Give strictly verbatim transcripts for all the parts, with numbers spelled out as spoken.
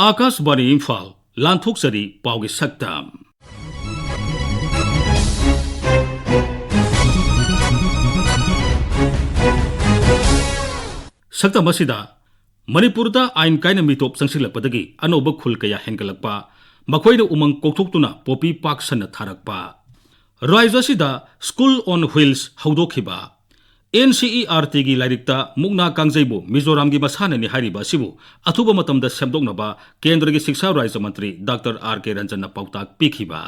ꯑꯥꯀꯥꯁꯕꯥꯅꯤ ꯏꯝꯐꯥꯜ, ꯂꯥꯟꯊꯣꯛꯆꯔꯤ ꯄꯥꯎꯒꯤ ꯁꯛꯇꯝ꯫ ꯁꯛꯇꯝ ꯑꯁꯤꯗ ꯃꯅꯤꯄꯨꯔꯗ ꯑꯥꯏꯟ ꯀꯥꯏꯅ ꯃꯤꯇꯣꯞ ꯆꯪꯁꯤꯜꯂꯛꯄꯗꯒꯤ ꯑꯅꯧꯕ ꯈꯨꯜ ꯀꯌꯥ ꯍꯦꯟꯒꯠꯂꯛꯄ, ꯃꯈꯣꯏꯅ ꯎꯃꯪ ꯀꯣꯛꯊꯣꯛꯇꯨꯅ ꯄꯣꯄꯤ ꯄꯥꯛ ꯁꯟꯅ ꯊꯥꯔꯛꯄ, ꯔꯥꯖ꯭ꯌ ꯑꯁꯤꯗ School on Wheels ꯍꯧꯗꯣꯛꯈꯤꯕ, NCERTꯒꯤ ꯂꯥꯏꯔꯤꯛꯇ ꯃꯨꯛꯅꯥ ꯀꯥꯡꯖꯩꯕꯨ ꯃꯤꯖꯣꯔꯥꯝꯒꯤ ꯃꯁꯥꯟꯅꯅꯤ ꯍꯥꯏꯔꯤꯕ ꯑꯁꯤꯕꯨ ꯑꯊꯨꯕ ꯃꯇꯝꯗ ꯁꯦꯝꯗꯣꯛꯅꯕ ꯀꯦꯟꯗ꯭ꯔꯒꯤ ꯁꯤꯛꯁꯥ ꯔꯥꯖ꯭ꯌ ꯃꯟꯇ꯭ꯔꯤ ꯗꯥꯛꯇꯔ ꯑꯥꯔ ꯀꯦ ꯔꯟꯖꯟꯅ ꯄꯥꯎꯇꯥꯛ ꯄꯤꯈꯤꯕ,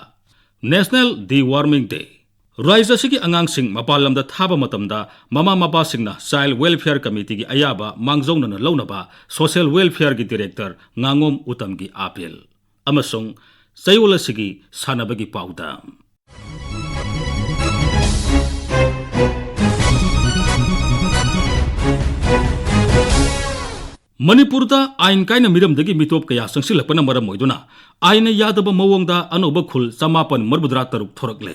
National Deworming Day, ꯔꯥꯖ꯭ꯌ ꯑꯁꯤꯒꯤ ꯑꯉꯥꯡꯁꯤꯡ ꯃꯄꯥꯟ ꯂꯝꯗ ꯊꯥꯕ ꯃꯇꯝꯗ ꯃꯃꯥ ꯃꯄꯥꯁꯤꯡꯅ Child Welfare Committeeꯒꯤ ꯑꯌꯥꯕ ꯃꯥꯡꯖꯧꯅꯅ ꯂꯧꯅꯕ Social Welfareꯒꯤ Director ꯉꯥꯉꯣꯝ ꯎꯇꯝꯒꯤ ꯑꯥꯄꯤꯜ, ꯑꯃꯁꯨꯡ ꯆꯌꯣꯜ ꯑꯁꯤꯒꯤ ꯁꯥꯟꯅꯕꯒꯤ ꯄꯥꯎꯗ꯫ ꯃꯅꯤꯄꯨꯔꯗ ꯑꯥꯏꯟ ꯀꯥꯏꯅ ꯃꯤꯔꯝꯗꯒꯤ ꯃꯤꯇꯣꯞ ꯀꯌꯥ ꯆꯪꯁꯤꯜꯂꯛꯄꯅ ꯃꯔꯝ ꯑꯣꯏꯗꯨꯅ ꯑꯥꯏꯟꯅ ꯌꯥꯗꯕ ꯃꯑꯣꯡꯗ ꯑꯅꯧꯕ ꯈꯨꯜ ꯆꯃꯥꯄꯟ ꯃꯔꯤꯐꯨꯇꯔꯥ ꯇꯔꯨꯛ ꯊꯣꯔꯛꯂꯦ꯫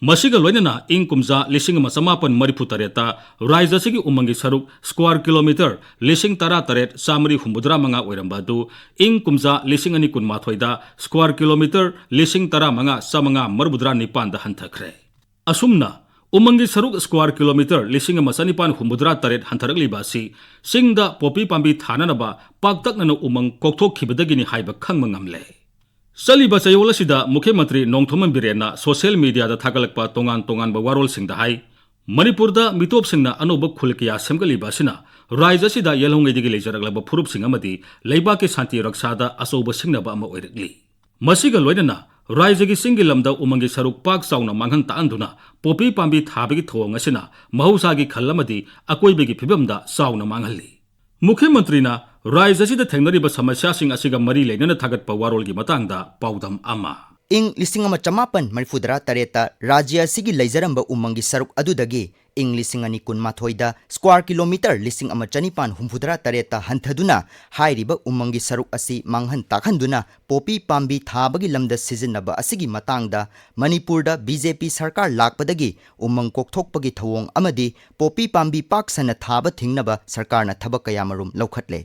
ꯃꯁꯤꯒ ꯂꯣꯏꯅꯅ ꯏꯪ ꯀꯨꯝꯖꯥ ꯂꯤꯁꯤꯡ ꯑꯃ ꯆꯃꯥꯄꯟ ꯃꯔꯤꯐꯨ ꯇꯔꯦꯠꯇ ꯔꯥꯖ꯭ꯌ ꯑꯁꯤꯒꯤ ꯎꯃꯪꯒꯤ ꯁꯔꯨꯛ square kilometre ꯂꯤꯁꯤꯡ ꯇꯔꯥ ꯇꯔꯦꯠ ꯆꯥꯃꯔꯤ ꯍꯨꯝꯐꯨꯇꯔꯥ ꯃꯉꯥ ꯑꯣꯏꯔꯝꯕ ꯑꯗꯨ ꯏꯪ ꯀꯨꯝꯖꯥ ꯂꯤꯁꯤꯡ ꯑꯅꯤ ꯀꯨꯟꯃꯥꯊꯣꯏꯗ square kilometre ꯂꯤꯁꯤꯡ ꯇꯔꯥ ꯃꯉꯥ ꯆꯥꯃꯉꯥ ꯃꯔꯤꯐꯨꯇꯔꯥ ꯅꯤꯄꯥꯟꯗ ꯍꯟꯊꯈ꯭ꯔꯦ꯫ ꯑꯁꯨꯝꯅ ꯎꯃꯪꯒꯤ ꯁꯔꯨꯛ square kilometre ꯂꯤꯁꯤꯡ ꯑꯃ ꯆꯅꯤꯄꯥꯟ ꯍꯨꯝꯐꯨꯇꯔꯥ ꯇꯔꯦꯠ ꯍꯟꯊꯔꯛꯂꯤꯕ ꯑꯁꯤ ꯆꯤꯡꯗ ꯄꯣꯄꯤ ꯄꯥꯝꯕꯤ ꯊꯥꯅꯅꯕ ꯄꯥꯛꯇꯛꯅꯅ ꯎꯃꯪ ꯀꯣꯛꯊꯣꯛꯈꯤꯕꯗꯒꯤꯅꯤ ꯍꯥꯏꯕ ꯈꯪꯕ ꯉꯝꯂꯦ꯫ ꯆꯠꯂꯤꯕ ꯆꯌꯣꯜ ꯑꯁꯤꯗ ꯃꯨꯈ꯭ꯌ ꯃꯟꯇ꯭ꯔꯤ ꯅꯣꯡꯊꯣꯝꯕꯝ ꯕꯤꯔꯦꯟꯅ social mediaꯗ ꯊꯥꯒꯠꯂꯛꯄ ꯇꯣꯉꯥꯟ ꯇꯣꯉꯥꯟꯕ ꯋꯥꯔꯣꯜꯁꯤꯡꯗ ꯍꯥꯏ, ꯃꯅꯤꯄꯨꯔꯗ ꯃꯤꯇꯣꯞꯁꯤꯡꯅ ꯑꯅꯧꯕ ꯈꯨꯜ ꯀꯌꯥ ꯁꯦꯝꯒꯠꯂꯤꯕ ꯑꯁꯤꯅ ꯔꯥꯖ꯭ꯌ ꯑꯁꯤꯗ ꯌꯦꯜꯍꯧꯉꯩꯗꯒꯤ ꯂꯩꯖꯔꯛꯂꯕ ꯐꯨꯔꯨꯞꯁꯤꯡ ꯑꯃꯗꯤ ꯂꯩꯕꯥꯛꯀꯤ ꯁꯥꯟꯇꯤ ꯔꯛꯁꯥꯗ ꯑꯆꯧꯕ ꯁꯤꯡꯅꯕ ꯑꯃ ꯑꯣꯏꯔꯛꯂꯤ꯫ ꯃꯁꯤꯒ ꯂꯣꯏꯅꯅ ꯔꯥꯖ꯭ꯌꯒꯤ ꯆꯤꯡꯒꯤ ꯂꯝꯗ ꯎꯃꯪꯒꯤ ꯁꯔꯨꯛ ꯄꯥꯛ ꯆꯥꯎꯅ ꯃꯥꯡꯍꯟ ꯇꯥꯛꯍꯟꯗꯨꯅ ꯄꯣꯄꯤ ꯄꯥꯝꯕꯤ ꯊꯥꯕꯒꯤ ꯊꯧꯑꯣꯡ ꯑꯁꯤꯅ ꯃꯍꯧꯁꯥꯒꯤ ꯈꯜ ꯑꯃꯗꯤ ꯑꯀꯣꯏꯕꯒꯤ ꯐꯤꯕꯝꯗ ꯆꯥꯎꯅ ꯃꯥꯡꯍꯜꯂꯤ꯫ ꯃꯨꯈ꯭ꯌ ꯃꯟꯇ꯭ꯔꯤꯅ ꯔꯥꯖ꯭ꯌ ꯑꯁꯤꯗ ꯊꯦꯡꯅꯔꯤꯕ ꯁꯃꯁ꯭ꯌꯥꯁꯤꯡ ꯑꯁꯤꯒ ꯃꯔꯤ ꯂꯩꯅꯅ ꯊꯥꯒꯠꯄ ꯋꯥꯔꯣꯜꯒꯤ ꯃꯇꯥꯡꯗ ꯄꯥꯎꯗꯝ ꯑꯃ꯫ ꯏꯪ ꯂꯤꯁꯤꯡ ꯑꯃ ꯆꯃꯥꯄꯟ ꯃꯔꯤꯐꯨꯇꯔꯥ ꯇꯔꯦꯠꯇ ꯔꯥꯖ꯭ꯌ ꯑꯁꯤꯒꯤ ꯂꯩꯖꯔꯝꯕ ꯎꯃꯪꯒꯤ ꯁꯔꯨꯛ ꯑꯗꯨꯗꯒꯤ ꯏꯪ ꯂꯤꯁꯤꯡ ꯑꯅꯤ ꯀꯨꯟꯃꯥꯊꯣꯏꯗ square kilometre ꯂꯤꯁꯤꯡ ꯑꯃ ꯆꯅꯤꯄꯥꯟ ꯍꯨꯝꯐꯨꯇꯔꯥ ꯇꯔꯦꯠꯇ ꯍꯟꯊꯗꯨꯅ ꯍꯥꯏꯔꯤꯕ ꯎꯃꯪꯒꯤ ꯁꯔꯨꯛ ꯑꯁꯤ ꯃꯥꯡꯍꯟ ꯇꯥꯛꯍꯟꯗꯨꯅ ꯄꯣꯄꯤ ꯄꯥꯝꯕꯤ ꯊꯥꯕꯒꯤ ꯂꯝꯗ ꯁꯤꯖꯤꯟꯅꯕ ꯑꯁꯤꯒꯤ ꯃꯇꯥꯡꯗ ꯃꯅꯤꯄꯨꯔꯗ BJP ꯁꯔꯀꯥꯔ ꯂꯥꯛꯄꯗꯒꯤ ꯎꯃꯪ ꯀꯣꯛꯊꯣꯛꯄꯒꯤ ꯊꯧꯑꯣꯡ ꯑꯃꯗꯤ ꯄꯣꯄꯤ ꯄꯥꯝꯕꯤ ꯄꯥꯛ ꯁꯟꯅ ꯊꯥꯕ ꯊꯤꯡꯅꯕ ꯁꯔꯀꯥꯔꯅ ꯊꯕꯛ ꯀꯌꯥꯃꯔꯨꯝ ꯂꯧꯈꯠꯂꯦ꯫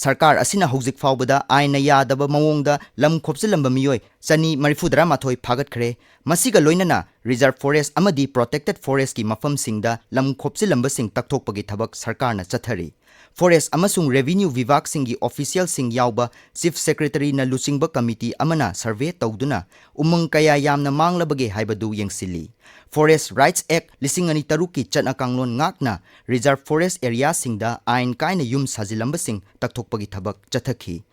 ꯁꯔꯀꯥꯔ ꯑꯁꯤꯅ ꯍꯧꯖꯤꯛ ꯐꯥꯎꯕꯗ ꯑꯥꯏꯟꯅ ꯌꯥꯗꯕ ꯃꯑꯣꯡꯗ ꯂꯝ ꯈꯣꯞꯆꯤꯜꯂꯝꯕ ꯃꯤꯑꯣꯏ ꯆꯅꯤ ꯃꯔꯤꯐꯨꯇꯔꯥꯃꯥꯊꯣꯏ ꯐꯥꯒꯠꯈ꯭ꯔꯦ꯫ ꯃꯁꯤꯒ ꯂꯣꯏꯅꯅ reserve forest ꯑꯃꯗꯤ protected forestꯀꯤ ꯃꯐꯝꯁꯤꯡꯗ ꯂꯝ ꯈꯣꯞꯆꯤꯜꯂꯝꯕꯁꯤꯡ ꯇꯛꯊꯣꯛꯄꯒꯤ ꯊꯕꯛ ꯁꯔꯀꯥꯔꯅ ꯆꯠꯊꯔꯤ꯫ Forest ꯑꯃꯁꯨꯡ revenue ꯚꯤꯚꯥꯒꯁꯤꯡꯒꯤ officialꯁꯤꯡ ꯌꯥꯎꯕ chief secretaryꯅ ꯂꯨꯆꯤꯡꯕ committee ꯑꯃꯅ survey ꯇꯧꯗꯨꯅ ꯎꯃꯪ ꯀꯌꯥ ꯌꯥꯝꯅ ꯃꯥꯡꯂꯕꯒꯦ ꯍꯥꯏꯕꯗꯨ ꯌꯦꯡꯁꯤꯜꯂꯤ꯫ Forest Rights Act ꯂꯤꯁꯤꯡ ꯑꯅꯤ ꯇꯔꯨꯛꯀꯤ ꯆꯠꯅ ꯀꯥꯡꯂꯣꯟ ꯉꯥꯛꯅ reserve forest areaꯁꯤꯡꯗ ꯑꯥꯏꯟ ꯀꯥꯏꯅ ꯌꯨꯝ ꯁꯥꯖꯤꯜꯂꯝꯕꯁꯤꯡ ꯇꯛꯊꯣꯛꯄꯒꯤ ꯊꯕꯛ ꯆꯠꯊꯈꯤ꯫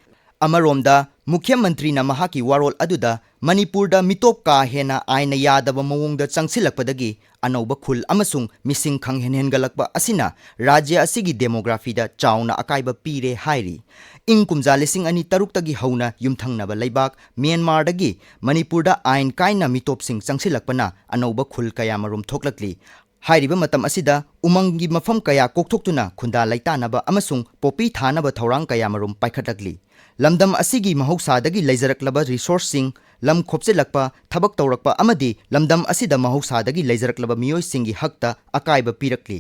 ꯑꯃꯔꯣꯝꯗ, ꯃꯨꯈ꯭ꯌ ꯃꯟꯇ꯭ꯔꯤꯅ ꯃꯍꯥꯛꯀꯤ ꯋꯥꯔꯣꯜ ꯑꯗꯨꯗ ꯃꯅꯤꯄꯨꯔꯗ ꯃꯤꯇꯣꯞ ꯀꯥ ꯍꯦꯟꯅ ꯑꯥꯏꯟꯅ ꯌꯥꯗꯕ ꯃꯑꯣꯡꯗ ꯆꯪꯁꯤꯜꯂꯛꯄꯗꯒꯤ ꯑꯅꯧꯕ ꯈꯨꯜ ꯑꯃꯁꯨꯡ ꯃꯤꯁꯤꯡ ꯈꯪꯍꯦꯟ ꯍꯦꯟꯒꯠꯂꯛꯄ ꯑꯁꯤꯅ ꯔꯥꯖ꯭ꯌ ꯑꯁꯤꯒꯤ demographyꯗ ꯆꯥꯎꯅ ꯑꯀꯥꯏꯕ ꯄꯤꯔꯦ ꯍꯥꯏꯔꯤ꯫ ꯏꯪ ꯀꯨꯝꯖꯥ ꯂꯤꯁꯤꯡ ꯑꯅꯤ ꯇꯔꯨꯛꯇꯒꯤ ꯍꯧꯅ ꯌꯨꯝꯊꯪꯅꯕ ꯂꯩꯕꯥꯛ ꯃ꯭ꯌꯥꯟꯃꯥꯔꯗꯒꯤ ꯃꯅꯤꯄꯨꯔꯗ ꯑꯥꯏꯟ ꯀꯥꯏꯅ ꯃꯤꯇꯣꯞꯁꯤꯡ ꯆꯪꯁꯤꯜꯂꯛꯄꯅ ꯑꯅꯧꯕ ꯈꯨꯜ ꯀꯌꯥꯃꯔꯨꯝ ꯊꯣꯛꯂꯛꯂꯤ꯫ ꯍꯥꯏꯔꯤꯕ ꯃꯇꯝ ꯑꯁꯤꯗ ꯎꯃꯪꯒꯤ ꯃꯐꯝ ꯀꯌꯥ ꯀꯣꯛꯊꯣꯛꯇꯨꯅ ꯈꯨꯟꯗꯥ ꯂꯩꯇꯥꯅꯕ ꯑꯃꯁꯨꯡ ꯄꯣꯄꯤ ꯊꯥꯅꯕ ꯊꯧꯔꯥꯡ ꯀꯌꯥꯃꯔꯨꯝ ꯄꯥꯏꯈꯠꯂꯛꯂꯤ꯫ ꯂꯝꯗꯝ ꯑꯁꯤꯒꯤ ꯃꯍꯧꯁꯥꯗꯒꯤ ꯂꯩꯖꯔꯛꯂꯕ resourceꯁꯤꯡ, ꯂꯝ ꯈꯣꯞꯆꯤꯜꯂꯛꯄ, ꯊꯕꯛ ꯇꯧꯔꯛꯄ ꯑꯃꯗꯤ ꯂꯝꯗꯝ ꯑꯁꯤꯗ ꯃꯍꯧꯁꯥꯗꯒꯤ ꯂꯩꯖꯔꯛꯂꯕ ꯃꯤꯑꯣꯏꯁꯤꯡꯒꯤ ꯍꯛꯇ ꯑꯀꯥꯏꯕ ꯄꯤꯔꯛꯂꯤ꯫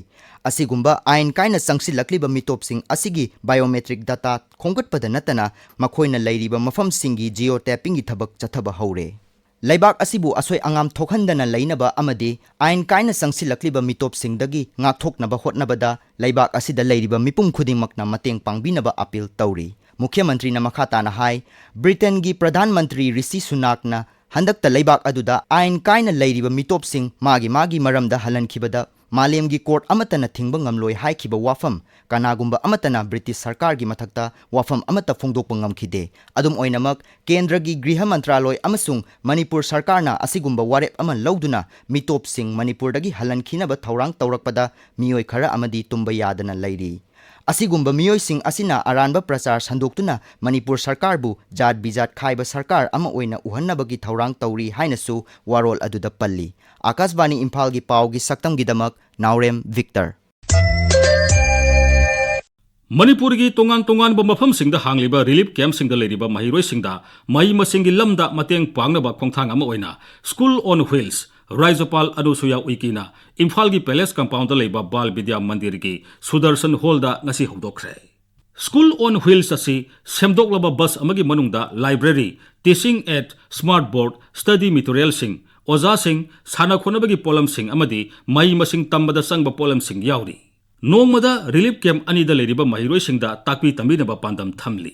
ꯑꯁꯤꯒꯨꯝꯕ ꯑꯥꯏꯟ ꯀꯥꯏꯅ ꯆꯪꯁꯤꯜꯂꯛꯂꯤꯕ ꯃꯤꯇꯣꯞꯁꯤꯡ ꯑꯁꯤꯒꯤ biometric data ꯈꯣꯝꯒꯠꯄꯗ ꯅꯠꯇꯅ ꯃꯈꯣꯏꯅ ꯂꯩꯔꯤꯕ ꯃꯐꯝꯁꯤꯡꯒꯤ geotaggingꯒꯤ ꯊꯕꯛ ꯆꯠꯊꯕ ꯍꯧꯔꯦ꯫ ꯂꯩꯕꯥꯛ ꯑꯁꯤꯕꯨ ꯑꯁꯣꯏ ꯑꯉꯥꯝ ꯊꯣꯛꯍꯟꯗꯅ ꯂꯩꯅꯕ ꯑꯃꯗꯤ ꯑꯥꯏꯟ ꯀꯥꯏꯅ ꯆꯪꯁꯤꯜꯂꯛꯂꯤꯕ ꯃꯤꯇꯣꯞꯁꯤꯡꯗꯒꯤ ꯉꯥꯛꯊꯣꯛꯅꯕ ꯍꯣꯠꯅꯕꯗ ꯂꯩꯕꯥꯛ ꯑꯁꯤꯗ ꯂꯩꯔꯤꯕ ꯃꯤꯄꯨꯝ ꯈꯨꯗꯤꯡꯃꯛꯅ ꯃꯇꯦꯡ ꯄꯥꯡꯕꯤꯅꯕ appeal ꯇꯧꯔꯤ꯫ ꯃꯨꯈ꯭ꯌ ꯃꯟꯇ꯭ꯔꯤꯅ ꯃꯈꯥ ꯇꯥꯅ ꯍꯥꯏ, ꯕ꯭ꯔꯤꯇꯦꯟꯒꯤ ꯄ꯭ꯔꯙꯥꯟ ꯃꯟꯇ꯭ꯔꯤ ꯔꯤꯁꯤ ꯁꯨꯅꯥꯛꯅ ꯍꯟꯗꯛꯇ ꯂꯩꯕꯥꯛ ꯑꯗꯨꯗ ꯑꯥꯏꯟ ꯀꯥꯏꯅ ꯂꯩꯔꯤꯕ ꯃꯤꯇꯣꯞꯁꯤꯡ ꯃꯥꯒꯤ ꯃꯥꯒꯤ ꯃꯔꯝꯗ ꯍꯜꯍꯟꯈꯤꯕꯗ ꯃꯥꯂꯦꯝꯒꯤ court ꯑꯃꯠꯇꯅ ꯊꯤꯡꯕ ꯉꯝꯂꯣꯏ ꯍꯥꯏꯈꯤꯕ ꯋꯥꯐꯝ ꯀꯅꯥꯒꯨꯝꯕ ꯑꯃꯠꯇꯅ ꯕ꯭ꯔꯤꯇꯤꯁ ꯁꯔꯀꯥꯔꯒꯤ ꯃꯊꯛꯇ ꯋꯥꯐꯝ ꯑꯃꯠꯇ ꯐꯣꯡꯗꯣꯛꯄ ꯉꯝꯈꯤꯗꯦ꯫ ꯑꯗꯨꯝ ꯑꯣꯏꯅꯃꯛ, ꯀꯦꯟꯗ꯭ꯔꯒꯤ ꯒ꯭ꯔꯤꯍ ꯃꯟꯇ꯭ꯔꯥꯂꯣꯏ ꯑꯃꯁꯨꯡ ꯃꯅꯤꯄꯨꯔ ꯁꯔꯀꯥꯔꯅ ꯑꯁꯤꯒꯨꯝꯕ ꯋꯥꯔꯦꯞ ꯑꯃ ꯂꯧꯗꯨꯅ ꯃꯤꯇꯣꯞꯁꯤꯡ ꯃꯅꯤꯄꯨꯔꯗꯒꯤ ꯍꯜꯍꯟꯈꯤꯅꯕ ꯊꯧꯔꯥꯡ ꯇꯧꯔꯛꯄꯗ ꯃꯤꯑꯣꯏ ꯈꯔ ꯑꯃꯗꯤ ꯇꯨꯝꯕ ꯌꯥꯗꯅ ꯂꯩꯔꯤ꯫ ꯑꯁꯤꯒꯨꯝꯕ ꯃꯤꯑꯣꯏꯁꯤꯡ ꯑꯁꯤꯅ ꯑꯔꯥꯟꯕ ꯄ꯭ꯔꯆꯥꯔ ꯁꯟꯗꯣꯛꯇꯨꯅ ꯃꯅꯤꯄꯨꯔ ꯁꯔꯀꯥꯔꯕꯨ ꯖꯥꯠ ꯕꯤꯖꯥꯠ ꯈꯥꯏꯕ ꯁꯔꯀꯥꯔ ꯑꯃ ꯑꯣꯏꯅ ꯎꯍꯟꯅꯕꯒꯤ ꯊꯧꯔꯥꯡ ꯇꯧꯔꯤ ꯍꯥꯏꯅꯁꯨ ꯋꯥꯔꯣꯜ ꯑꯗꯨꯗ ꯄꯜꯂꯤ꯫ ꯑꯥꯀꯥꯁꯕꯥꯅꯤ ꯏꯝꯐꯥꯜꯒꯤ ꯄꯥꯎꯒꯤ ꯁꯛꯇꯝꯒꯤꯗꯃꯛ ꯅꯥꯎꯔꯦꯝ ꯚꯤꯛꯇꯔ꯫ ꯃꯅꯤꯄꯨꯔꯒꯤ ꯇꯣꯉꯥꯟ ꯇꯣꯉꯥꯟꯕ ꯃꯐꯝꯁꯤꯡꯗ ꯍꯥꯡꯂꯤꯕ relief campꯁꯤꯡꯗ ꯂꯩꯔꯤꯕ ꯃꯍꯩꯔꯣꯏꯁꯤꯡꯗ ꯃꯍꯩ ꯃꯁꯤꯡꯒꯤ ꯂꯝꯗ ꯃꯇꯦꯡ ꯄꯥꯡꯅꯕ ꯈꯣꯡꯊꯥꯡ ꯑꯃ ꯑꯣꯏꯅ School on Wheels, ꯔꯥꯖ꯭ꯌꯄꯥꯜ ꯑꯅꯨꯁꯨꯌꯥ ꯎꯏꯀꯦꯅ ꯏꯝꯐꯥꯜꯒꯤ Palace Compoundꯗ ꯂꯩꯕ ꯕꯥꯜ ꯕꯤꯗ꯭ꯌꯥ ꯃꯟꯗꯤꯔꯒꯤ ꯁꯨꯗꯔꯁꯟ ꯍꯣꯜꯗ ꯉꯁꯤ ꯍꯧꯗꯣꯛꯈ꯭ꯔꯦ꯫ School on Wheels ꯑꯁꯤ ꯁꯦꯝꯗꯣꯛꯂꯕ ꯕꯁ ꯑꯃꯒꯤ ꯃꯅꯨꯡꯗ library, teaching aid, smart board, study materialꯁꯤꯡ, ꯑꯣꯖꯥꯁꯤꯡ, ꯁꯥꯟꯅ ꯈꯣꯠꯅꯕꯒꯤ ꯄꯣꯠꯂꯝꯁꯤꯡ ꯑꯃꯗꯤ ꯃꯍꯩ ꯃꯁꯤꯡ ꯇꯝꯕꯗ ꯆꯪꯕ ꯄꯣꯠꯂꯝꯁꯤꯡ ꯌꯥꯎꯔꯤ꯫ ꯅꯣꯡꯃꯗ relief camp ꯑꯅꯤꯗ ꯂꯩꯔꯤꯕ ꯃꯍꯩꯔꯣꯏꯁꯤꯡꯗ ꯇꯥꯛꯄꯤ ꯇꯝꯕꯤꯅꯕ ꯄꯥꯟꯗꯝ ꯊꯝꯂꯤ꯫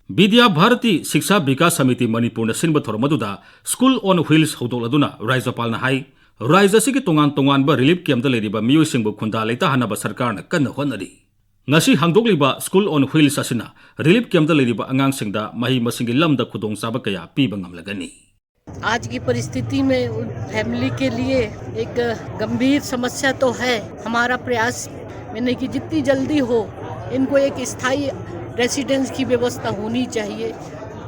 ꯕꯤꯗ꯭ꯌꯥ ꯚꯥꯔꯇꯤ ꯁꯤꯛꯁꯥ ꯕꯤꯀꯥꯁ ꯁꯃꯤꯇꯤ ꯃꯅꯤꯄꯨꯔꯅ ꯁꯤꯟꯕ ꯊꯧꯔꯝ ꯑꯗꯨꯗ School on Wheels ꯍꯧꯗꯣꯛꯂꯗꯨꯅ ꯔꯥꯖ꯭ꯌꯄꯥꯜꯅ ꯍꯥꯏ, ꯔꯥꯖ꯭ꯌ ꯑꯁꯤꯒꯤ ꯇꯣꯉꯥꯟ ꯇꯣꯉꯥꯟꯕ relief campꯇ ꯂꯩꯔꯤꯕ ꯃꯤꯑꯣꯏꯁꯤꯡꯕꯨ ꯈꯨꯟꯗꯥ ꯂꯩꯇꯥꯍꯟꯅꯕ ꯁꯔꯀꯥꯔꯅ ꯀꯟꯅ ꯍꯣꯠꯅꯔꯤ꯫ ꯉꯁꯤ ꯍꯥꯡꯗꯣꯛꯂꯤꯕ School on Wheels ꯑꯁꯤꯅ relief campꯇ ꯂꯩꯔꯤꯕ ꯑꯉꯥꯡꯁꯤꯡꯗ ꯃꯍꯩ ꯃꯁꯤꯡꯒꯤ ꯂꯝꯗ ꯈꯨꯗꯣꯡꯆꯥꯕ ꯀꯌꯥ ꯄꯤꯕ ꯉꯝꯂꯒꯅꯤ꯫ आज की परिस्थिति में उन फैमिली के लिए एक गंभीर समस्या तो है। हमारा प्रयास मैंने कि जितनी जल्दी हो इनको एक स्थायी रेसिडेंस की व्यवस्था होनी चाहिए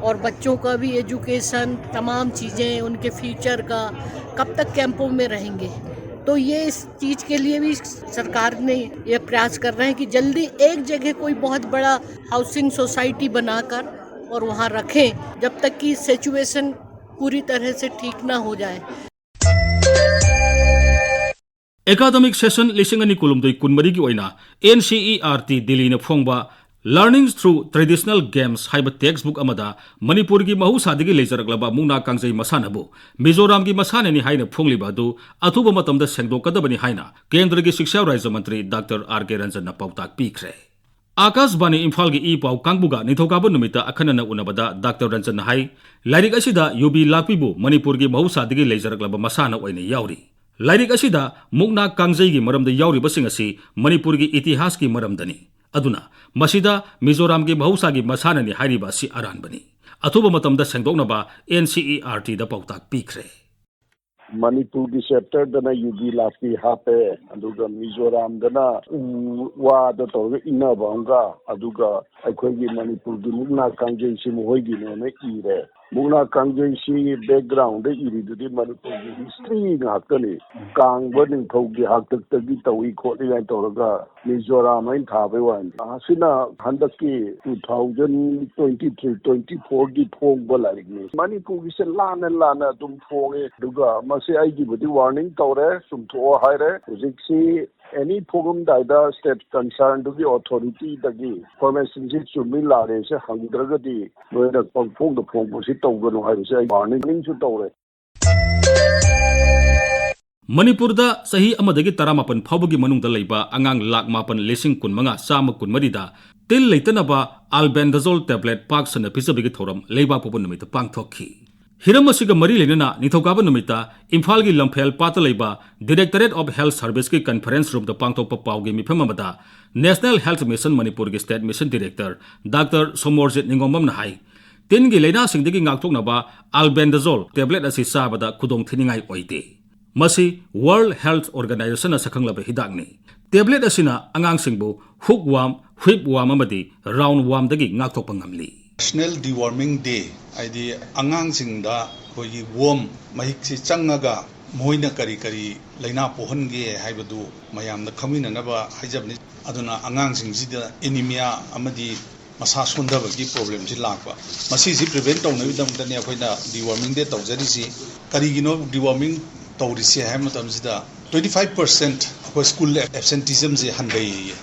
और बच्चों का भी एजुकेशन, तमाम चीज़ें, उनके फ्यूचर का, कब तक कैंपों में रहेंगे। तो ये इस चीज़ के लिए भी सरकार ने ये प्रयास कर रहे हैं कि जल्दी एक जगह कोई बहुत बड़ा हाउसिंग सोसाइटी बनाकर और वहाँ रखें, जब तक कि सिचुएशन पूरी तरह से ठीक ना हो जाए। Academic session ꯂꯤꯁꯤꯡ ꯑꯅꯤ ꯀꯨꯟꯍꯨꯝꯗꯣꯏ ꯀꯨꯟꯃꯔꯤꯒꯤ ꯑꯣꯏꯅ N C E R T ꯗꯤꯜꯂꯤꯅ ꯐꯣꯡꯕ Learning Through Traditional Games ꯍꯥꯏꯕ textbook ꯑꯃꯗ ꯃꯅꯤꯄꯨꯔꯒꯤ ꯃꯍꯧꯁꯥꯗꯒꯤ ꯂꯩꯖꯔꯛꯂꯕ ꯃꯨꯛꯅꯥ ꯀꯥꯡꯖꯩ ꯃꯁꯥꯟꯅꯕꯨ ꯃꯤꯖꯣꯔꯥꯝꯒꯤ ꯃꯁꯥꯟꯅꯅꯤ ꯍꯥꯏꯅ ꯐꯣꯡꯂꯤꯕ ꯑꯗꯨ ꯑꯊꯨꯕ ꯃꯇꯝꯗ ꯁꯦꯡꯗꯣꯛꯀꯗꯕꯅꯤ ꯍꯥꯏꯅ ꯀꯦꯟꯗ꯭ꯔꯒꯤ ꯁꯤꯛꯁꯥ ꯔꯥꯖ꯭ꯌ ꯃꯟꯇ꯭ꯔꯤ ꯗꯥꯛꯇꯔ ꯑꯥꯔ ꯀꯦ ꯔꯟꯖꯟꯅ ꯄꯥꯎꯇꯥꯛ ꯄꯤꯈ꯭ꯔꯦ꯫ ꯑꯥꯀꯥꯁꯕꯥꯅꯤ ꯏꯝꯐꯥꯜꯒꯤ ꯏ ꯄꯥꯎ ꯀꯥꯡꯕꯨꯒ ꯅꯤꯡꯊꯧꯀꯥꯕ ꯅꯨꯃꯤꯠꯇ ꯑꯈꯟꯅꯅ ꯎꯅꯕꯗ ꯗꯥꯛꯇꯔ ꯔꯟꯖꯟꯅ ꯍꯥꯏ, ꯂꯥꯏꯔꯤꯛ ꯑꯁꯤꯗ ꯌꯨꯕꯤ ꯂꯥꯛꯄꯤꯕꯨ ꯃꯅꯤꯄꯨꯔꯒꯤ ꯃꯍꯧꯁꯥꯗꯒꯤ ꯂꯩꯖꯔꯛꯂꯕ ꯃꯁꯥꯟꯅ ꯑꯣꯏꯅ ꯌꯥꯎꯔꯤ꯫ ꯂꯥꯏꯔꯤꯛ ꯑꯁꯤꯗ ꯃꯨꯛꯅꯥ ꯀꯥꯡꯖꯩꯒꯤ ꯃꯔꯝꯗ ꯌꯥꯎꯔꯤꯕꯁꯤꯡ ꯑꯁꯤ ꯃꯅꯤꯄꯨꯔꯒꯤ ꯏꯇꯤꯍꯥꯁꯀꯤ ꯃꯔꯝꯗꯅꯤ꯫ ꯑꯗꯨꯅ ꯃꯁꯤꯗ ꯃꯤꯖꯣꯔꯥꯝꯒꯤ ꯃꯍꯧꯁꯥꯒꯤ ꯃꯁꯥꯟꯅꯅꯤ ꯍꯥꯏꯔꯤꯕ ꯑꯁꯤ ꯑꯔꯥꯟꯕꯅꯤ꯫ ꯑꯊꯨꯕ ꯃꯇꯝꯗ ꯁꯦꯡꯗꯣꯛꯅꯕ N C E R T ꯗ ꯄꯥꯎꯇꯥꯛ ꯄꯤꯈ꯭ꯔꯦ꯫ ꯃꯅꯤꯄꯨꯔꯒꯤ ꯆꯦꯞꯇꯔꯗꯅ ꯌꯨꯕꯤ ꯂꯥꯛꯄꯤ ꯍꯥꯞꯄꯦ, ꯑꯗꯨꯒ ꯃꯤꯖꯣꯔꯥꯝꯗꯅ ꯎ ꯋꯥꯗ ꯇꯧꯔꯒ ꯏꯟꯅꯕ ꯑꯃꯒ, ꯑꯗꯨꯒ ꯑꯩꯈꯣꯏꯒꯤ ꯃꯅꯤꯄꯨꯔꯒꯤ ꯃꯨꯛꯅꯥ ꯀꯥꯡꯖꯩꯁꯤ ꯃꯈꯣꯏꯒꯤꯅꯦꯅ ꯏꯔꯦ꯫ ꯃꯨꯛꯅꯥ ꯀꯥꯡꯖꯩꯁꯤ ꯕꯦꯛꯒ꯭ꯔꯥꯎꯟꯗ ꯏꯔꯤꯗꯨꯗꯤ ꯃꯅꯤꯄꯨꯔꯒꯤ ꯍꯤꯁꯇ꯭ꯔꯤ ꯉꯥꯛꯇꯅꯤ꯫ ꯀꯥꯡꯕ ꯅꯤꯡꯊꯧꯒꯤ ꯍꯥꯛꯇꯛꯇꯒꯤ ꯇꯧꯏ ꯈꯣꯠꯂꯤ ꯀꯥꯏꯅ ꯇꯧꯔꯒ ꯃꯤꯖꯣꯔꯥꯝ ꯍꯥꯏꯅ ꯊꯥꯕꯩ ꯋꯥꯅꯤ꯫ ꯑꯁꯤꯅ ꯍꯟꯗꯛꯀꯤ two thousand twenty three twenty four ꯒꯤ ꯐꯣꯡꯕ ꯂꯥꯏꯔꯤꯛꯅꯤ꯫ ꯃꯅꯤꯄꯨꯔꯒꯤꯁꯦ ꯂꯥꯟꯅ ꯂꯥꯟꯅ ꯑꯗꯨꯝ ꯐꯣꯡꯉꯦ꯫ ꯑꯗꯨꯒ ꯃꯁꯤ ꯑꯩꯒꯤꯕꯨꯗꯤ ꯋꯥꯔꯅꯤꯡ ꯇꯧꯔꯦ, ꯆꯨꯝꯊꯣꯛꯑꯣ ꯍꯥꯏꯔꯦ꯫ ꯍꯧꯖꯤꯛꯁꯤ ꯑꯦꯅꯤ ꯐꯣꯡꯉꯝꯗꯥꯏꯗ ꯁ꯭ꯇꯦꯠ ꯀꯟꯁꯔꯟꯗꯨꯒꯤ ꯑꯣꯊꯣꯔꯤꯇꯤꯗꯒꯤ ꯏꯟꯐꯣꯔꯃꯦꯁꯟꯁꯤ ꯆꯨꯝꯃꯤ ꯂꯥꯜꯂꯦꯁꯦ ꯍꯪꯗ꯭ꯔꯒꯗꯤ ꯅꯣꯏꯅ ꯄꯪꯐꯣꯡꯗ ꯐꯣꯡꯕꯁꯤ ꯇꯧꯒꯅꯨ ꯍꯥꯏꯕꯁꯦ ꯑꯩ ꯋꯥꯔꯅꯤꯡꯁꯨ ꯇꯧꯔꯦ꯫ ꯃꯅꯤꯄꯨꯔꯗ ꯆꯍꯤ ꯑꯃꯗꯒꯤ ꯇꯔꯥꯃꯥꯄꯟ ꯐꯥꯎꯕꯒꯤ ꯃꯅꯨꯡꯗ ꯂꯩꯕ ꯑꯉꯥꯡ ꯂꯥꯈ ꯃꯥꯄꯟ ꯂꯤꯁꯤꯡ ꯀꯨꯟꯃꯉꯥ ꯆꯥꯝꯃ ꯀꯨꯟꯃꯔꯤꯗ ꯇꯤꯜ ꯂꯩꯇꯅꯕ ꯑꯥꯜꯕꯦꯟꯗꯥꯖꯣꯜ ꯇꯦꯕ꯭ꯂꯦꯠ ꯄꯥꯛ ꯁꯟꯅ ꯄꯤꯖꯕꯒꯤ ꯊꯧꯔꯝ ꯂꯩꯕꯥꯛꯄꯣꯛꯄ ꯅꯨꯃꯤꯠꯇ ꯄꯥꯡꯊꯣꯛꯈꯤ꯫ ꯍꯤꯔꯝ ꯑꯁꯤꯒ ꯃꯔꯤ ꯂꯩꯅꯅ ꯅꯤꯡꯊꯧꯀꯥꯕ ꯅꯨꯃꯤꯠꯇ ꯏꯝꯐꯥꯜꯒꯤ ꯂꯝꯐꯦꯜ ꯄꯥꯠꯇ ꯂꯩꯕ Directorate of Health Serviceꯀꯤ conference roomꯗ ꯄꯥꯡꯊꯣꯛꯄ ꯄꯥꯎꯒꯤ ꯃꯤꯐꯝ ꯑꯃꯗ National Health Mission ꯃꯅꯤꯄꯨꯔꯒꯤ State Mission Director doctor Somorjit ꯅꯤꯉꯣꯝꯕꯝꯅ ꯍꯥꯏ, ꯇꯤꯟꯒꯤ ꯂꯥꯏꯅꯥꯁꯤꯡꯗꯒꯤ ꯉꯥꯛꯊꯣꯛꯅꯕ ꯑꯥꯜꯕꯦꯟꯗꯥꯖꯣꯜ ꯇꯦꯕ꯭ꯂꯦꯠ ꯑꯁꯤ ꯆꯥꯕꯗ ꯈꯨꯗꯣꯡ ꯊꯤꯅꯤꯡꯉꯥꯏ ꯑꯣꯏꯗꯦ꯫ ꯃꯁꯤ World Health Organizationꯅ ꯁꯛꯈꯪꯂꯕ ꯍꯤꯗꯥꯛꯅꯤ꯫ ꯇꯦꯕ꯭ꯂꯦꯠ ꯑꯁꯤꯅ ꯑꯉꯥꯡꯁꯤꯡꯕꯨ ꯍꯨꯛ ꯋꯥꯝ, ꯍꯨꯏꯞ ꯋꯥꯝ ꯑꯃꯗꯤ ꯔꯥꯎꯟ ꯋꯥꯝꯗꯒꯤ ꯉꯥꯛꯊꯣꯛꯄ ꯉꯝꯂꯤ꯫ National Deworming Day, ꯍꯥꯏꯗꯤ ꯑꯉꯥꯡꯁꯤꯡꯗ ꯑꯩꯈꯣꯏꯒꯤ ꯋꯣꯝ ꯃꯍꯤꯛꯁꯤ ꯆꯪꯉꯒ ꯃꯈꯣꯏꯅ ꯀꯔꯤ ꯀꯔꯤ ꯂꯥꯏꯅꯥ ꯄꯣꯛꯍꯟꯒꯦ ꯍꯥꯏꯕꯗꯨ ꯃꯌꯥꯝꯗ ꯈꯪꯃꯤꯟꯅꯅꯕ ꯍꯥꯏꯖꯕꯅꯤ꯫ ꯑꯗꯨꯅ ꯑꯉꯥꯡꯁꯤꯡꯁꯤꯗ ꯑꯦꯅꯤꯃꯤꯌꯥ ꯑꯃꯗꯤ ꯃꯁꯥ ꯁꯣꯟꯊꯕꯒꯤ ꯄ꯭ꯔꯣꯕ꯭ꯂꯦꯝꯁꯤ ꯂꯥꯛꯄ, ꯃꯁꯤꯁꯤ ꯄ꯭ꯔꯤꯚꯦꯟ ꯇꯧꯅꯕꯒꯤꯗꯃꯛꯇꯅꯤ ꯑꯩꯈꯣꯏꯅ ꯗꯤꯋꯣꯔꯃꯤꯡ ꯗꯦ ꯇꯧꯖꯔꯤꯁꯤ꯫ ꯀꯔꯤꯒꯤꯅꯣ ꯗꯤꯋꯣꯔꯃꯤꯡ ꯇꯧꯔꯤꯁꯦ ꯍꯥꯏꯕ ꯃꯇꯝꯁꯤꯗ, twenty five percent ꯑꯩꯈꯣꯏ ꯁ꯭ꯀꯨꯜ ꯑꯦꯕꯁꯦꯟꯇꯤꯖꯝꯁꯦ ꯍꯟꯊꯩꯌꯦ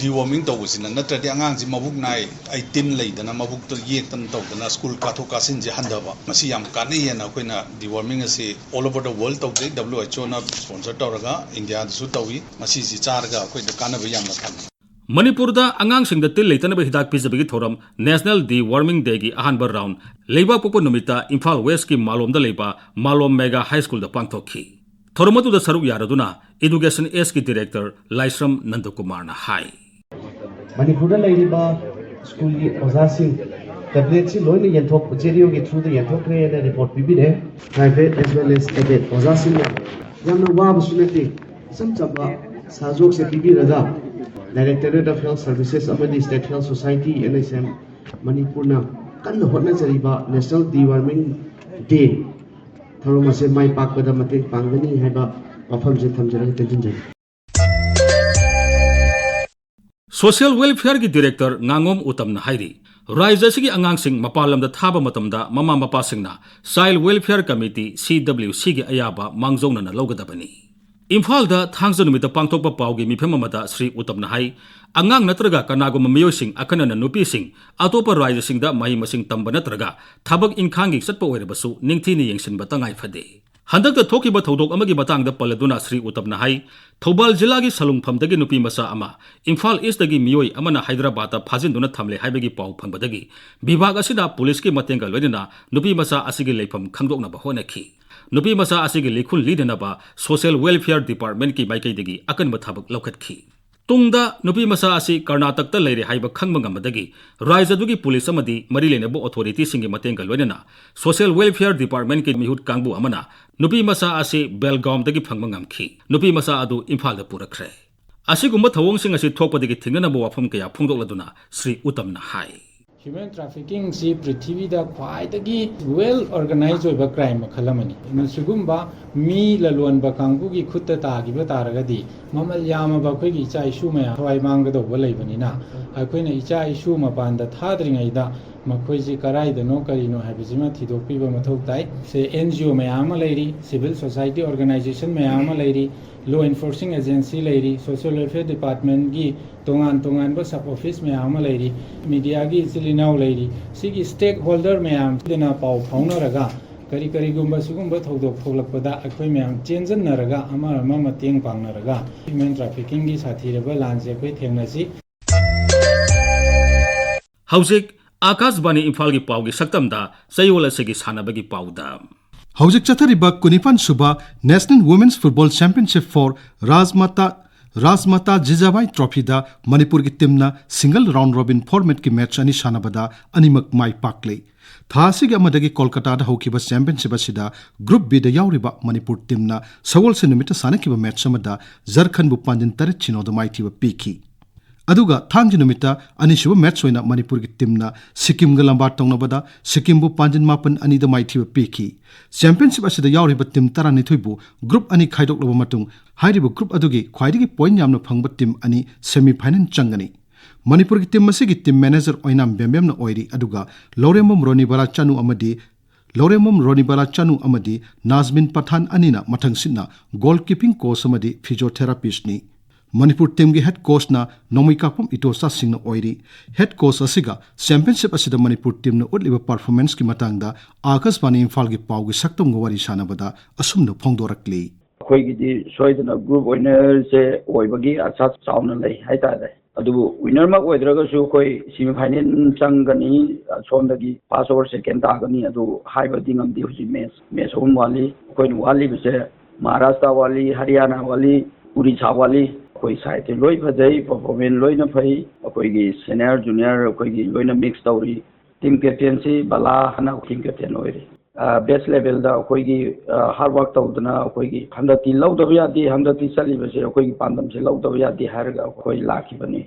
ꯗꯤꯋꯣꯔꯃꯤꯡ ꯇꯧꯕꯁꯤꯅ꯫ ꯅꯠꯇ꯭ꯔꯗꯤ ꯑꯉꯥꯡꯁꯤ ꯃꯕꯨꯛ ꯅꯥꯏ, ꯑꯩ ꯇꯤꯟ ꯂꯩꯗꯅ ꯃꯕꯨꯛꯇ ꯌꯦꯛꯇꯅ ꯇꯧꯗꯅ ꯁ꯭ꯀꯨꯜ ꯀꯥꯊꯣꯛ ꯀꯥꯁꯤꯟꯁꯦ ꯍꯟꯊꯕ, ꯃꯁꯤ ꯌꯥꯝ ꯀꯥꯟꯅꯩ ꯍꯥꯏꯅ ꯑꯩꯈꯣꯏꯅ ꯗꯤꯋꯣꯔꯃꯤꯡ ꯑꯁꯤ all over the world ꯇꯧꯖꯩ꯫ W H Oꯅ sponsor ꯇꯧꯔꯒ ꯏꯟꯗꯤꯌꯥꯗꯁꯨ ꯇꯧꯏ꯫ ꯃꯁꯤꯁꯤ ꯆꯥꯔꯒ ꯑꯩꯈꯣꯏꯗ ꯀꯥꯟꯅꯕ ꯌꯥꯝꯅ ꯐꯪꯉꯤ꯫ ꯃꯅꯤꯄꯨꯔꯗ ꯑꯉꯥꯡꯁꯤꯡꯗ ꯇꯤꯜ ꯂꯩꯇꯅꯕ ꯍꯤꯗꯥꯛ ꯄꯤꯖꯕꯒꯤ ꯊꯧꯔꯝ National Deworming Dayꯒꯤ ꯑꯍꯥꯟꯕ ꯔꯥꯎꯟ ꯂꯩꯕꯥꯛꯄꯣꯛꯄ ꯅꯨꯃꯤꯠꯇ ꯏꯝꯐꯥꯜ ꯋꯦꯁꯀꯤ ꯃꯥꯂꯣꯝꯗ ꯂꯩꯕ ꯃꯥꯂꯣꯝ ꯃꯦꯒꯥ ꯍꯥꯏ ꯁ꯭ꯀꯨꯜꯗ ꯄꯥꯡꯊꯣꯛꯈꯤ꯫ ꯊꯧꯔꯝ ꯑꯗꯨꯗ ꯁꯔꯨꯛ ꯌꯥꯔꯗꯨꯅ Education Sꯒꯤ Director ꯂꯥꯏꯁ꯭ꯔꯝ ꯅꯟꯗꯀꯨꯃꯥꯔꯅ ꯍꯥꯏ꯫ ꯃꯅꯤꯄꯨꯔꯗ ꯂꯩꯔꯤꯕ ꯁ꯭ꯀꯨꯜꯒꯤ ꯑꯣꯖꯥꯁꯤꯡ ꯇꯦꯕ꯭ꯂꯦꯠꯁꯤ ꯂꯣꯏꯅ ꯌꯦꯟꯊꯣꯛ, JDOꯒꯤ throughꯗ ꯌꯦꯟꯊꯣꯛꯈ꯭ꯔꯦꯅ ꯔꯤꯄꯣꯔꯠ ꯄꯤꯕꯤꯔꯦ꯫ Private as well as aided ꯑꯣꯖꯥꯁꯤꯡꯅ ꯌꯥꯝꯅ ꯋꯥꯕꯁꯨ ꯅꯠꯇꯦ, ꯏꯆꯝ ꯆꯝꯕ ꯁꯍꯖꯣꯛꯁꯦ ꯄꯤꯕꯤꯔꯒ Directorate of Health Services ꯑꯃꯗꯤ State Health Society, NHM, ꯃꯅꯤꯄꯨꯔꯅ ꯀꯟꯅ ꯍꯣꯠꯅꯖꯔꯤꯕ National Deworming Day ꯊꯧꯔꯝ ꯑꯁꯦ ꯃꯥꯏ ꯄꯥꯛꯄꯗ ꯃꯇꯦꯡ ꯄꯥꯡꯒꯅꯤ ꯍꯥꯏꯕ ꯋꯥꯐꯝꯁꯦ ꯊꯝꯖꯔꯒ ꯇꯦꯟꯁꯤꯟꯖꯔꯤ꯫ Social Welfareꯒꯤ Director ꯉꯥꯉꯣꯝ ꯎꯇꯝꯅ ꯍꯥꯏꯔꯤ, ꯔꯥꯖ꯭ꯌ ꯑꯁꯤꯒꯤ ꯑꯉꯥꯡꯁꯤꯡ ꯃꯄꯥꯟ ꯂꯝꯗ ꯊꯥꯕ ꯃꯇꯝꯗ ꯃꯃꯥ ꯃꯄꯥꯁꯤꯡꯅ Child Welfare Committee, CWCꯒꯤ ꯑꯌꯥꯕ ꯃꯥꯡꯖꯧꯅꯅ ꯂꯧꯒꯗꯕꯅꯤ꯫ ꯏꯝꯐꯥꯜꯗ ꯊꯥꯡꯖ ꯅꯨꯃꯤꯠꯇ ꯄꯥꯡꯊꯣꯛꯄ ꯄꯥꯎꯒꯤ ꯃꯤꯐꯝ ꯑꯃꯗ ꯁ꯭ꯔꯤ ꯎꯇꯝꯅ ꯍꯥꯏ, ꯑꯉꯥꯡ ꯅꯠꯇ꯭ꯔꯒ ꯀꯅꯥꯒꯨꯝꯕ ꯃꯤꯑꯣꯏꯁꯤꯡ, ꯑꯈꯟꯅꯅ ꯅꯨꯄꯤꯁꯤꯡ, ꯑꯇꯣꯞꯄ ꯔꯥꯖ꯭ꯌꯁꯤꯡꯗ ꯃꯍꯩ ꯃꯁꯤꯡ ꯇꯝꯕ ꯅꯠꯇ꯭ꯔꯒ ꯊꯕꯛ ꯏꯪꯈꯥꯡꯒꯤ ꯆꯠꯄ ꯑꯣꯏꯔꯕꯁꯨ ꯅꯤꯡꯊꯤꯅ ꯌꯦꯡꯁꯤꯟꯕ ꯇꯉꯥꯏ ꯐꯗꯦ꯫ ꯍꯟꯗꯛꯇ ꯊꯣꯛꯈꯤꯕ ꯊꯧꯗꯣꯛ ꯑꯃꯒꯤ ꯃꯇꯥꯡꯗ ꯄꯜꯂꯗꯨꯅ ꯁ꯭ꯔꯤ ꯎꯇꯝꯅ ꯍꯥꯏ, ꯊꯧꯕꯥꯜ ꯖꯤꯂꯥꯒꯤ ꯁꯂꯨꯡꯐꯝꯗꯒꯤ ꯅꯨꯄꯤ ꯃꯆꯥ ꯑꯃ, ꯏꯝꯐꯥꯜ ꯏꯁꯇꯒꯤ ꯃꯤꯑꯣꯏ ꯑꯃꯅ ꯍꯥꯏꯗ꯭ꯔꯕꯥꯗꯇ ꯐꯥꯖꯤꯟꯗꯨꯅ ꯊꯝꯂꯦ ꯍꯥꯏꯕꯒꯤ ꯄꯥꯎ ꯐꯪꯕꯗꯒꯤ ꯚꯤꯚꯥꯒ ꯑꯁꯤꯅ ꯄꯨꯂꯤꯁꯀꯤ ꯃꯇꯦꯡꯒ ꯂꯣꯏꯅꯅ ꯅꯨꯄꯤ ꯃꯆꯥ ꯑꯁꯤꯒꯤ ꯂꯩꯐꯝ ꯈꯪꯗꯣꯛꯅꯕ ꯍꯣꯠꯅꯈꯤ꯫ ꯅꯨꯄꯤ ꯃꯆꯥ ꯑꯁꯤꯒꯤ ꯂꯤꯈꯨꯜ ꯂꯤꯗꯅꯕ ꯁꯣꯁꯤꯌꯦꯜ ꯋꯦꯜꯐꯤꯌꯔ ꯗꯤꯄꯥꯔꯠꯃꯦꯟꯠꯀꯤ ꯃꯥꯏꯀꯩꯗꯒꯤ ꯑꯀꯟꯕ ꯊꯕꯛ ꯂꯧꯈꯠꯈꯤ꯫ ꯇꯨꯡꯗ ꯅꯨꯄꯤ ꯃꯆꯥ ꯑꯁꯤ ꯀꯔꯅꯥꯇꯛꯇ ꯂꯩꯔꯦ ꯍꯥꯏꯕ ꯈꯪꯕ ꯉꯝꯕꯗꯒꯤ ꯔꯥꯖ꯭ꯌꯗꯨꯒꯤ ꯄꯨꯂꯤꯁ ꯑꯃꯗꯤ ꯃꯔꯤ ꯂꯩꯅꯕ ꯑꯣꯊꯣꯔꯤꯇꯤꯁꯤꯡꯒꯤ ꯃꯇꯦꯡꯒ ꯂꯣꯏꯅꯅ ꯁꯣꯁꯤꯌꯦꯜ ꯋꯦꯜꯐꯤꯌꯔ ꯗꯤꯄꯥꯔꯠꯃꯦꯟꯠꯀꯤ ꯃꯤꯍꯨꯠ ꯀꯥꯡꯕꯨ ꯑꯃꯅ ꯅꯨꯄꯤ ꯃꯆꯥ ꯑꯁꯤ ꯕꯦꯜꯒꯥꯎꯝꯗꯒꯤ ꯐꯪꯕ ꯉꯝꯈꯤ꯫ ꯅꯨꯄꯤ ꯃꯆꯥ ꯑꯗꯨ ꯏꯝꯐꯥꯜꯗ ꯄꯨꯔꯛꯈ꯭ꯔꯦ꯫ ꯑꯁꯤꯒꯨꯝꯕ ꯊꯧꯑꯣꯡꯁꯤꯡ ꯑꯁꯤ ꯊꯣꯛꯄꯗꯒꯤ ꯊꯤꯡꯅꯅꯕ ꯋꯥꯐꯝ ꯀꯌꯥ ꯐꯣꯡꯗꯣꯛꯂꯗꯨꯅ ꯁ꯭ꯔꯤ ꯎꯇꯝꯅ ꯍꯥꯏ꯫ ꯍ꯭ꯌꯨꯃꯦꯟ ꯇ꯭ꯔꯥꯐꯤꯀꯤꯡꯁꯤ ꯄ꯭ꯔꯤꯊꯤꯕꯤꯗ ꯈ꯭ꯋꯥꯏꯗꯒꯤ ꯋꯦꯜ ꯑꯣꯔꯒꯅꯥꯏꯖ ꯑꯣꯏꯕ ꯀ꯭ꯔꯥꯏꯝ ꯃꯈꯜ ꯑꯃꯅꯤ꯫ ꯑꯗꯨꯅ ꯁꯤꯒꯨꯝꯕ ꯃꯤ ꯂꯂꯣꯟꯕ ꯀꯥꯡꯕꯨꯒꯤ ꯈꯨꯠꯇ ꯇꯥꯈꯤꯕ ꯇꯥꯔꯒꯗꯤ, ꯃꯃꯜ ꯌꯥꯝꯃꯕ ꯑꯩꯈꯣꯏꯒꯤ ꯏꯆꯥ ꯏꯁꯨ ꯃꯌꯥꯝ ꯊꯋꯥꯏ ꯃꯥꯡꯒꯗꯧꯕ ꯂꯩꯕꯅꯤꯅ, ꯑꯩꯈꯣꯏꯅ ꯏꯆꯥ ꯏꯁꯨ ꯃꯄꯥꯟꯗ ꯊꯥꯗ꯭ꯔꯤꯉꯩꯗ ꯃꯈꯣꯏꯁꯤ ꯀꯔꯥꯏꯗꯅꯣ ꯀꯔꯤꯅꯣ ꯍꯥꯏꯕꯁꯤꯃ ꯊꯤꯗꯣꯛꯄꯤꯕ ꯃꯊꯧ ꯇꯥꯏ꯫ ꯁꯦ, ꯑꯦꯟ ꯖꯤ ꯑꯣ ꯃꯌꯥꯝ ꯑꯃ ꯂꯩꯔꯤ, ꯁꯤꯚꯤꯜ ꯁꯣꯁꯥꯏꯇꯤ ꯑꯣꯔꯒꯅꯥꯏꯖꯦꯁꯟ ꯃꯌꯥꯝ ꯑꯃ ꯂꯩꯔꯤ, ꯂꯣ ꯑꯦꯟꯐꯣꯔꯁꯤꯡ ꯑꯦꯖꯦꯟꯁꯤ ꯂꯩꯔꯤ, ꯁꯣꯁꯤꯌꯦꯜ ꯋꯦꯜꯐꯤꯌꯔ ꯗꯤꯄꯥꯔꯠꯃꯦꯟꯠꯀꯤ ꯇꯣꯉꯥꯟ ꯇꯣꯉꯥꯟꯕ ꯁꯕ ꯑꯣꯐꯤꯁ ꯃꯌꯥꯝ ꯑꯃ ꯂꯩꯔꯤ, ꯃꯤꯗꯤꯌꯥꯒꯤ ꯏꯆꯤꯜ ꯏꯅꯥꯎ ꯂꯩꯔꯤ꯫ ꯁꯤꯒꯤ ꯁ꯭ꯇꯦꯛ ꯍꯣꯜꯗꯔ ꯃꯌꯥꯝꯁꯤꯗꯅ ꯄꯥꯎ ꯐꯥꯎꯅꯔꯒ, ꯀꯔꯤ ꯀꯔꯤꯒꯨꯝꯕ ꯁꯤꯒꯨꯝꯕ ꯊꯧꯗꯣꯛ ꯊꯣꯛꯂꯛꯄꯗ ꯑꯩꯈꯣꯏ ꯃꯌꯥꯝ ꯆꯦꯟꯖꯟꯅꯔꯒ ꯑꯃ ꯑꯃ ꯃꯇꯦꯡ ꯄꯥꯡꯅꯔꯒ ꯍ꯭ꯌꯨꯃꯦꯟ ꯇ꯭ꯔꯥꯐꯤꯀꯤꯡꯒꯤ ꯁꯥꯊꯤꯔꯕ ꯂꯥꯟꯁꯦ ꯑꯩꯈꯣꯏ ꯊꯦꯡꯅꯁꯤ꯫ ꯍꯧꯖꯤꯛ ꯑꯥꯀꯥꯁꯕꯥꯅꯤ ꯏꯝꯐꯥꯜꯒꯤ ꯄꯥꯎꯒꯤ ꯁꯛꯇꯝꯗ ꯆꯌꯣꯜ ꯑꯁꯤꯒꯤ ꯁꯥꯟꯅꯕꯒꯤ ꯄꯥꯎꯗ꯫ ꯍꯧꯖꯤꯛ ꯆꯠꯊꯔꯤꯕ ꯀꯨꯟꯅꯤꯄꯥꯟ ꯁꯨꯕ National Women's Football Championship for ꯔꯥꯖꯃꯥꯇꯥ, ꯔꯥꯖꯃꯥꯇꯥ ꯖꯤꯖꯥꯕꯥꯏ ꯇ꯭ꯔꯣꯐꯤꯗ ꯃꯅꯤꯄꯨꯔꯒꯤ ꯇꯤꯝꯅ ꯁꯤꯡꯒꯜ ꯔꯥꯎꯟ ꯔꯣꯕꯤꯟ ꯐꯣꯔꯃꯦꯠꯀꯤ ꯃꯦꯆ ꯑꯅꯤ ꯁꯥꯟꯅꯕꯗ ꯑꯅꯤꯃꯛ ꯃꯥꯏ ꯄꯥꯛꯂꯦ꯫ ꯊꯥ ꯑꯁꯤꯒꯤ ꯑꯃꯗꯒꯤ ꯀꯣꯜꯀꯇꯥꯗ ꯍꯧꯈꯤꯕ ꯆꯦꯝꯄꯤꯌꯟꯁꯤꯞ ꯑꯁꯤꯗ ꯒ꯭ꯔꯨꯞ ꯕꯤꯗ ꯌꯥꯎꯔꯤꯕ ꯃꯅꯤꯄꯨꯔ ꯇꯤꯝꯅ ꯁꯒꯣꯜꯁꯦꯟ ꯅꯨꯃꯤꯠꯇ ꯁꯥꯟꯅꯈꯤꯕ ꯃꯦꯆ ꯑꯃꯗ ꯖꯔꯈꯟꯕꯨ ꯄꯥꯟꯖꯤꯟ ꯇꯔꯦꯠ ꯁꯤꯅꯣꯗ ꯃꯥꯏꯊꯤꯕ ꯄꯤꯈꯤ꯫ ꯑꯗꯨꯒ ꯊꯥꯡꯖ ꯅꯨꯃꯤꯠꯇ ꯑꯅꯤꯁꯨꯕ ꯃꯦꯆ ꯑꯣꯏꯅ ꯃꯅꯤꯄꯨꯔꯒꯤ ꯇꯤꯝꯅ ꯁꯤꯛꯀꯤꯝꯒ ꯂꯝꯕꯥ ꯇꯧꯅꯕꯗ ꯁꯤꯛꯀꯤꯝꯕꯨ ꯄꯥꯟꯖꯤꯟ ꯃꯥꯄꯟ ꯑꯅꯤꯗ ꯃꯥꯏꯊꯤꯕ ꯄꯤꯈꯤ꯫ ꯆꯦꯝꯄꯤꯌꯟꯁꯤꯞ ꯑꯁꯤꯗ ꯌꯥꯎꯔꯤꯕ ꯇꯤꯝ ꯇꯔꯥꯅꯤꯊꯣꯏꯕꯨ ꯒ꯭ꯔꯨꯞ ꯑꯅꯤ ꯈꯥꯏꯗꯣꯛꯂꯕ ꯃꯇꯨꯡ, ꯍꯥꯏꯔꯤꯕ ꯒ꯭ꯔꯨꯞ ꯑꯗꯨꯒꯤ ꯈ꯭ꯋꯥꯏꯗꯒꯤ ꯄꯣꯏꯟꯠ ꯌꯥꯝꯅ ꯐꯪꯕ ꯇꯤꯝ ꯑꯅꯤ ꯁꯦꯃꯤ ꯐꯥꯏꯅꯦꯜ ꯆꯪꯒꯅꯤ꯫ ꯃꯅꯤꯄꯨꯔꯒꯤ ꯇꯤꯝ ꯑꯁꯤꯒꯤ ꯇꯤꯝ ꯃꯦꯅꯦꯖꯔ ꯑꯣꯏꯅꯥꯝ ꯕꯦꯝꯕꯦꯝꯅ ꯑꯣꯏꯔꯤ, ꯑꯗꯨꯒ ꯂꯧꯔꯦꯝꯕꯝ ꯔꯣꯅꯤ ꯕꯔꯥꯆꯥꯅꯨ ꯑꯃꯗꯤ ꯂꯧꯔꯦꯝꯕꯝ ꯔꯣꯅꯤꯕꯥꯂꯥ ꯆꯅꯨ ꯑꯃꯗꯤ ꯅꯥꯖꯃꯤꯟ ꯄꯊꯥꯟ ꯑꯅꯤꯅ ꯃꯊꯪꯁꯤꯠꯅ goal keeping coach ꯑꯃꯗꯤ physiotherapistꯅꯤ꯫ ꯃꯅꯤꯄꯨꯔ teamꯒꯤ head coachꯅ ꯅꯣꯡꯃꯩꯀꯥꯞꯄꯝ ꯏꯇꯣꯆꯥ ꯁꯤꯡꯅ ꯑꯣꯏꯔꯤ꯫ Head coach ꯑꯁꯤꯒ championship ꯑꯁꯤꯗ ꯃꯅꯤꯄꯨꯔ teamꯅ ꯎꯠꯂꯤꯕ performanceꯀꯤ ꯃꯇꯥꯡꯗ ꯑꯥꯀꯥꯁꯕꯥꯅꯤ ꯏꯝꯐꯥꯜꯒꯤ ꯄꯥꯎꯒꯤ ꯁꯛꯇꯝꯒ ꯋꯥꯔꯤ ꯁꯥꯟꯅꯕꯗ ꯑꯁꯨꯝꯅ ꯐꯣꯡꯗꯣꯔꯛꯂꯤ꯫ ꯑꯩꯈꯣꯏꯒꯤꯗꯤ ꯁꯣꯏꯗꯅ group winnerꯁꯦ ꯑꯣꯏꯕꯒꯤ ꯑꯁꯥ ꯆꯥꯎꯅ ꯂꯩ ꯍꯥꯏꯇꯥꯔꯦ꯫ ꯑꯗꯨꯕꯨ winnerꯃꯛ ꯑꯣꯏꯗ꯭ꯔꯒꯁꯨ ꯑꯩꯈꯣꯏ semi final ꯆꯪꯒꯅꯤ, ꯁꯣꯝꯗꯒꯤ first over second ꯇꯥꯒꯅꯤ꯫ ꯑꯗꯨ ꯍꯥꯏꯕꯗꯤ ꯉꯝꯗꯦ꯫ ꯍꯧꯖꯤꯛ match, match ꯑꯍꯨꯝ ꯋꯥꯠꯂꯤ꯫ ꯑꯩꯈꯣꯏꯅ ꯋꯥꯠꯂꯤꯕꯁꯦ ꯃꯍꯥꯔꯥꯁꯇ꯭ꯔ ꯋꯥꯠꯂꯤ, ꯍꯔꯤꯌꯥꯅꯥ ꯋꯥꯠꯂꯤ, ꯎꯔꯤꯁꯥ ꯋꯥꯠꯂꯤ꯫ ꯑꯩꯈꯣꯏ sideꯁꯦ ꯂꯣꯏ ꯐꯖꯩ, performance ꯂꯣꯏꯅ ꯐꯩ꯫ ꯑꯩꯈꯣꯏꯒꯤ senior junior ꯑꯩꯈꯣꯏꯒꯤ ꯂꯣꯏꯅ mix ꯇꯧꯔꯤ꯫ Team captainꯁꯤ ꯕꯂꯥ ꯍꯥꯟꯅ team captain ꯑꯣꯏꯔꯤ꯫ ꯑ, base levelꯗ ꯑꯩꯈꯣꯏꯒꯤ, ꯑ, hard work ꯇꯧꯗꯅ ꯑꯩꯈꯣꯏꯒꯤ ꯍꯟꯗꯛꯇꯤ ꯂꯧꯗꯕ ꯌꯥꯗꯦ, ꯍꯟꯗꯛꯇꯤ ꯆꯠꯂꯤꯕꯁꯦ ꯑꯩꯈꯣꯏꯒꯤ ꯄꯥꯟꯗꯝꯁꯦ ꯂꯧꯗꯕ ꯌꯥꯗꯦ ꯍꯥꯏꯔꯒ ꯑꯩꯈꯣꯏ ꯂꯥꯛꯈꯤꯕꯅꯤ꯫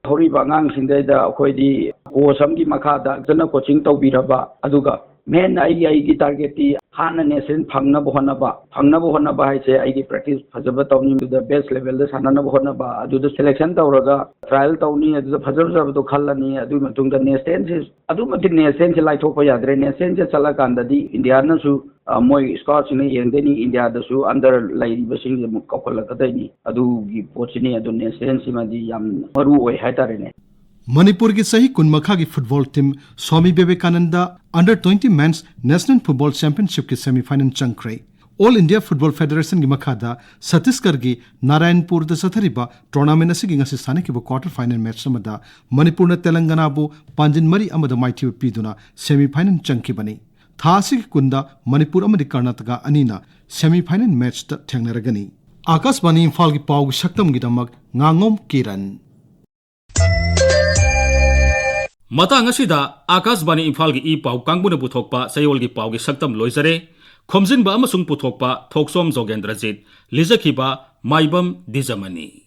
ꯍꯧꯔꯤꯕ ꯑꯉꯥꯡꯁꯤꯡꯗꯩꯗ ꯑꯩꯈꯣꯏꯗꯤ coach ꯑꯃꯒꯤ ꯃꯈꯥꯗ ꯐꯖꯅ coaching ꯇꯧꯕꯤꯔꯕ, ꯑꯗꯨꯒ main ꯑꯩꯒꯤ, ꯑꯩꯒꯤ targetꯇꯤ ꯍꯥꯟꯅ national ꯐꯪꯅꯕ ꯍꯣꯠꯅꯕ꯫ ꯐꯪꯅꯕ ꯍꯣꯠꯅꯕ ꯍꯥꯏꯁꯦ ꯑꯩꯒꯤ practice ꯐꯖꯕ ꯇꯧꯅꯤ, ꯑꯗꯨꯗ base levelꯗ ꯁꯥꯟꯅꯅꯕ ꯍꯣꯠꯅꯕ, ꯑꯗꯨꯗ selection ꯇꯧꯔꯒ trial ꯇꯧꯅꯤ, ꯑꯗꯨꯗ ꯐꯖ ꯐꯖꯕꯗꯣ ꯈꯜꯂꯅꯤ, ꯑꯗꯨꯒꯤ ꯃꯇꯨꯡꯗ nationalꯁꯤ ꯑꯗꯨꯛ ꯃꯇꯤꯛ nationalꯁꯤ ꯂꯥꯏꯊꯣꯛꯄ ꯌꯥꯗ꯭ꯔꯦ꯫ Nationalꯁꯤ ꯆꯠꯂꯀꯥꯟꯗꯗꯤ Indiaꯅꯁꯨ, ꯑ, ꯃꯣꯏ scoutꯁꯤꯡꯅ ꯌꯦꯡꯗꯣꯏꯅꯤ, Indiaꯗꯁꯨ under ꯂꯩꯔꯤꯕꯁꯤꯡꯁꯦ ꯑꯃꯨꯛ ꯀꯧꯈꯠꯂꯛꯀꯗꯣꯏꯅꯤ꯫ ꯑꯗꯨꯒꯤ ꯄꯣꯠꯁꯤꯅꯤ꯫ ꯑꯗꯨ nationalꯁꯤꯃꯗꯤ ꯌꯥꯝ ꯃꯔꯨ ꯑꯣꯏ ꯍꯥꯏꯇꯥꯔꯦꯅꯦ꯫ ꯃꯅꯤꯄꯨꯔꯒꯤ ꯆꯍꯤ ꯀꯨꯟ ꯃꯈꯥꯒꯤ football team swami Vivekananda under twenty men's national football championshipꯀꯤ semi final ꯆꯪꯈ꯭ꯔꯦ꯫ All India Football Federationꯒꯤ ꯃꯈꯥꯗ ꯁꯠꯇꯤꯁꯒꯔꯒꯤ ꯅꯥꯔꯥꯌꯟꯄꯨꯔꯗ ꯆꯠꯊꯔꯤꯕ tournament ꯑꯁꯤꯒꯤ ꯉꯁꯤ ꯁꯥꯟꯅꯈꯤꯕ quarter final match ꯑꯃꯗ ꯃꯅꯤꯄꯨꯔꯅ ꯇꯦꯂꯪꯒꯅꯥꯕꯨ ꯄꯥꯟꯖꯤꯟ ꯃꯔꯤ ꯑꯃꯗ ꯃꯥꯏꯊꯤꯕ ꯄꯤꯗꯨꯅ semi final ꯆꯪꯈꯤꯕꯅꯤ꯫ ꯊꯥ ꯑꯁꯤꯒꯤ ꯀꯨꯟꯗ ꯃꯅꯤꯄꯨꯔ ꯑꯃꯗꯤ ꯀꯔꯅꯥꯇꯀꯥ ꯑꯅꯤꯅ semi final matchꯇ ꯊꯦꯡꯅꯔꯒꯅꯤ꯫ ꯑꯥꯀꯥꯁꯕꯥꯅꯤ ꯏꯝꯐꯥꯜꯒꯤ ꯄꯥꯎꯒꯤ ꯁꯛꯇꯝꯒꯤꯗꯃꯛ ꯉꯥꯉꯣꯝ ꯀꯤꯔꯟ꯫ ꯃꯇꯥꯡ ꯑꯁꯤꯗ ꯑꯥꯀꯥꯁꯕꯥꯅꯤ ꯏꯝꯐꯥꯜꯒꯤ ꯏ ꯄꯥꯎ ꯀꯥꯡꯕꯨꯅ ꯄꯨꯊꯣꯛꯄ ꯆꯌꯣꯜꯒꯤ ꯄꯥꯎꯒꯤ ꯁꯛꯇꯝ ꯂꯣꯏꯖꯔꯦ꯫ ꯈꯣꯝꯖꯤꯟꯕ ꯑꯃꯁꯨꯡ ꯄꯨꯊꯣꯛꯄ ꯊꯣꯛꯆꯣꯝ ꯖꯣꯒꯦꯟꯗ꯭ꯔꯖꯤꯠ, ꯂꯤꯖꯈꯤꯕ ꯃꯥꯏꯕꯝ ꯗꯤꯖꯃꯅꯤ꯫